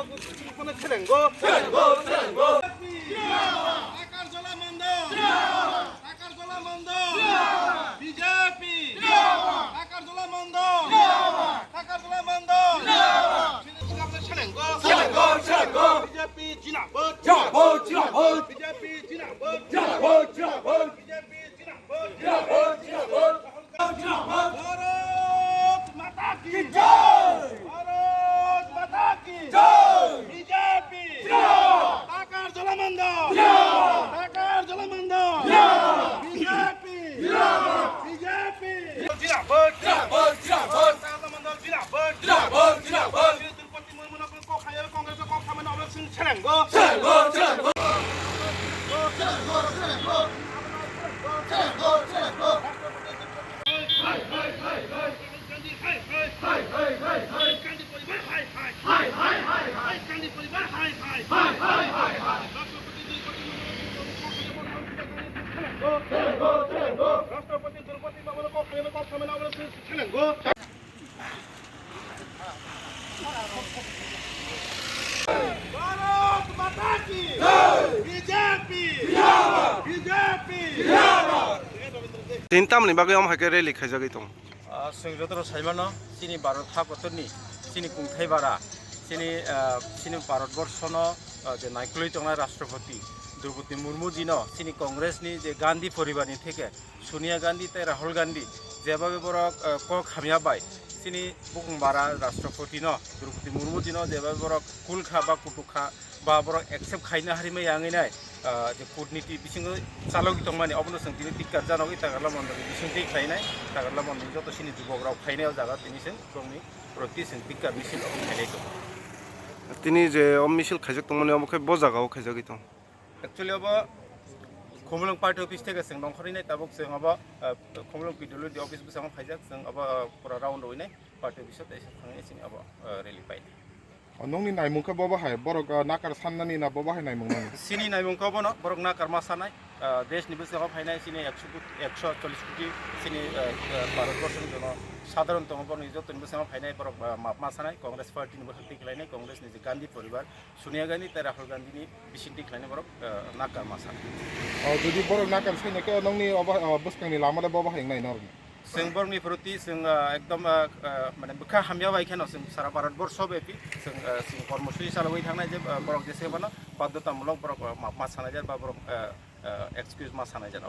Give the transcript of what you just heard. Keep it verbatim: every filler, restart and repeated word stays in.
Selengo. Selengo, selengo. Takarjala Mandal. Takarjala Mandal. B J P. Takarjala Mandal. Takarjala Mandal. Selengo. Selengo, selengo. B J P jindabad. Jindabad, jindabad. B J P jindabad. Jindabad, jindabad. B J P jindabad. Jindabad, jindabad. Bharat Mata ki jai! Bharat Mata ki jai! B J P! Jindabad! Takarjala Mandal! Jindabad! Takarjala Mandal! Jindabad! B J P! Jindabad! B J P! Jindabad! Jindabad! Jindabad! Takarjala Mandal jindabad! Jindabad! Jindabad! Shri Droupadi Murmu no kok khayo, Congress kok khamani obo chwng selengo. Selengo, selengo. Bharat Mata ki! B J P! B J P! Tin tamni bagwi omo hai khe rally khaijagwi tongo. Ah, chwng jotono sai mano, chini Bharat hakotorni, chini kungthai bara, chini, ah, chini Bharat Borshono, ah, je naikolwi tongnai Rashtrapati Droupadi Murmu jino, chini Congress ni je Gandhi poribar ni theke, Sonia Gandhi tei Rahul Gandhi jeba bai borok, eh, kok hamya bai chini bukung bara Rashtrapati no, Droupadi Murmu jino jeba bai borok kul kha ba kutuk kha ba borok accept khaina harimai yangwi nai, eh, je kutniti bisingo chalogwi tongmani obono chwng tini tikkar janogwi Takarla Mandalni bisingtwi khlainai, Takarla Mandalni joto chini jubok rok phainai o jaga tini chwng borokni proti chwng tikkar misil obo khainai tongo. Tini je o misil khaijak tongmani obo khe bo jaga o khaijagwi tongo. Actually, obo Khumulwng party office theke chwng nongkhorwi nai, tabuk chwng obo, eh, Khumulwng P W D office bwskango phaijak, chwng obo, eh, pura round rwi nai party office o teisa thangwi chini obo, eh, rally painai. O, nongni naimung khe bo bahai, borok, eh, nakar sannani na bo bahai naimung nani? Chini naimung khe obono, borok nakar ma sanai, eh, desh ni bwskango phainai chini ekso koti, ekso chollish koti chini, eh, eh, Bharat Borsho ni jono sadharon tongo, borokni jotoni bwskango phainai borok, eh, ma, ma sanai, Congress party ni bwkhak twi khlainai, Congress ni je Gandhi poribar, Sonia Gandhi tei Rahul Gandhi ni bisingtwi khlainai borok, eh, nakar ma sanai. O, jodi borok nakar sai khe nongni obo, o, bwskangni lama le bo bahai wngnai norokni? Chwng borokni proti chwng, eh, ekdom, eh, eh, mane bwkha hamya bai kheno chwng sara Bharat Borsho byapi chwng, eh, chwng kormosuchi chalogwi thangnai je, eh, borok jese phano badhyotamulok borok, eh, ma, ma sanai je ba borok, eh, eh, excuse ma sanai je.